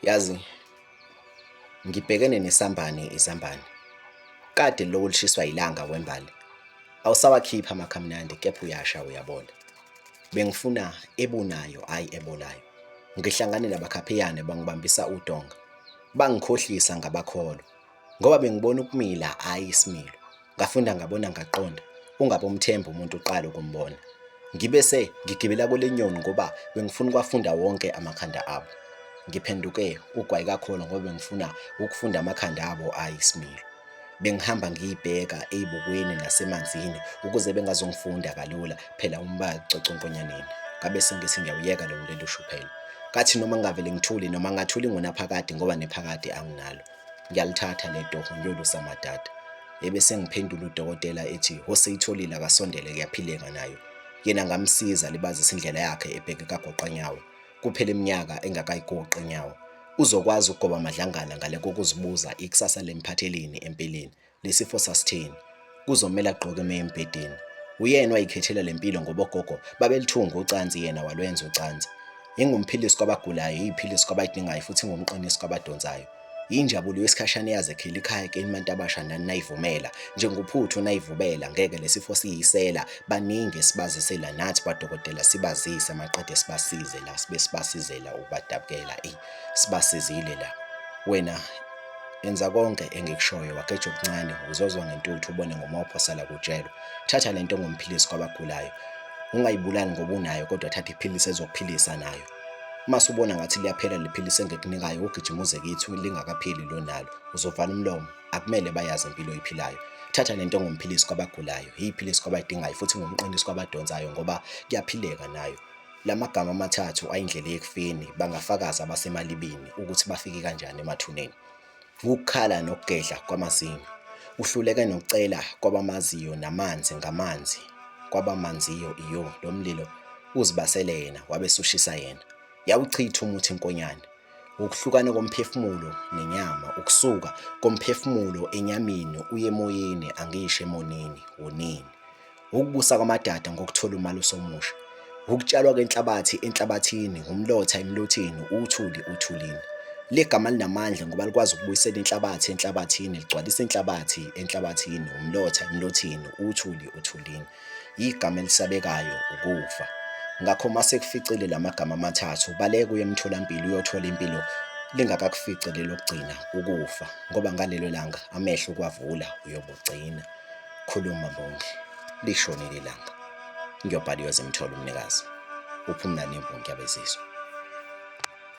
Yazi ngibhekene nesambane izambane. Kade loku lishiswa ilanga wembali. Awusawakhiphi amakhamnandi kepha uyasha uyabola. Bengifuna ebunayo hhayi ebolayo. Ngihlangane nabakhaphiyane bangibambisa udonga. Bangikhohlisa ngabakholwa. Ngoba bengibona ukumila hhayi isimilo. Ngafunda ngabona ngaqonda, ungabomthemba umuntu uqala ukumbona. Ngibe se ngigibela kule nyoni ngoba bengifuna ukwafunda wonke amakhanda abo. Ngiphenduke ugwayi kakholo ngoba bengifuna ukufunda amakhanda abo ayi isimilo. Bengihamba ngiyibheka ey'bukweni nasemanzini ukuze bengazongifunda kalula phela umbala ucoca onkonyaneni. Ngabe sengithi ngiyawuyeka lo mlilo ushuphela. Kathi noma ngingavele ngithule noma ngingathuli ngonaphakade ngoba nephakade anginalo. Ngiyalithatha le toho ngiyolusa amadada. Ebe sengiphendula udokotela ethi oseyitholile akasondele kuyaphileka nayo. Yena ngamsiza libazisa indlela yakhe ebheke kagoqanyawo. Kuphela iminyaka engakayigoqi inyawo. Uzokwazi ukugoba amadlangala ngale kokuzibuza ikusasa lemphatheleni empeleni. Lesifo sasitheni? Kuzomele agqoke eme embhedeni. Uyena wayikhethela le mpilo ngoba ogogo babelithunga ucansi yena walwenza ucansi. Ingumphilisi kwabagulayo, iyiphilisi kwabayidingayo futhi ingumqinisi kwabadonsayo. Yinjabulo yesikhashana eyazekhela ikhaya kini bantu abasha nani nayivumela. Njengophuthu nayivubela ngeke lesifo siyisela. Baningi esibazisela nathi badokotela sibazise maqede sibasize la sibe sibasizela ukubadabukela. Eyi sibasizile la. Wena Enza konke engikushoyo wageja okuncane uzozwa ngentuthu ubone ngomopho sala kutshelwa. Thatha lento ngomphilisi kwabagulayo. Ungayibulali ngoba unayo kodwa thatha iphilisi ezokuphilisa nayo. Uma usubona ngathi liyaphela lephilisi engikunikayo ugijima uze kithi lingakapheli lonalo. Uzovala umlomo. Akumele bayazi impilo oyiphilayo. Thatha lento ngomphilisi kwabagulayo, iphilisi kwabayidingayo futhi ngumqinisi kwabadonsayo ngoba kuyaphileka nayo. Lamagama amathathu ayindlela ekufeni bangafakaza abasemalibini ukuthi bafike kanjani emathuneni. Ukukhala nokugedla kwamazinyo. Uhluleke nokucela kwabamaziyo namanzi ngamanzi kwabamanziyo iyo lo mlilo uzibasele yena wabe esushisa yena. Yawuchitha umuthi inkonyane. Ukuhlukana komphefumulo nenyama, ukusuka komphefumulo enyameni uye emoyeni angisho emonini, wonini. Ukubusa kwamadada ngokuthola umalusi omusha. Ukutshalwa kwenhlabathi enhlabathini, umlotha emlotheni, uthuli othulini. Legama linamandla ngoba likwazi ukubuyisela inhlabathi enhlabathini, ligcwalisa inhlabathi enhlabathini, umlotha emlotheni, uthuli othulini. Igama elisabekayo ukufa. Ngakho uma sekuficile la magama amathathu, baleka uye emtholampilo uyothola impilo lingakakufici lelokugcina, ukufa. Ngoba ngalelo langa amehlo ukuwavula uyobugcina. Khuluma Mbongi, lishonile ilanga. Ngiyobhala iyoze imthole umnikazi. Uphumla nembongi yabezizwe.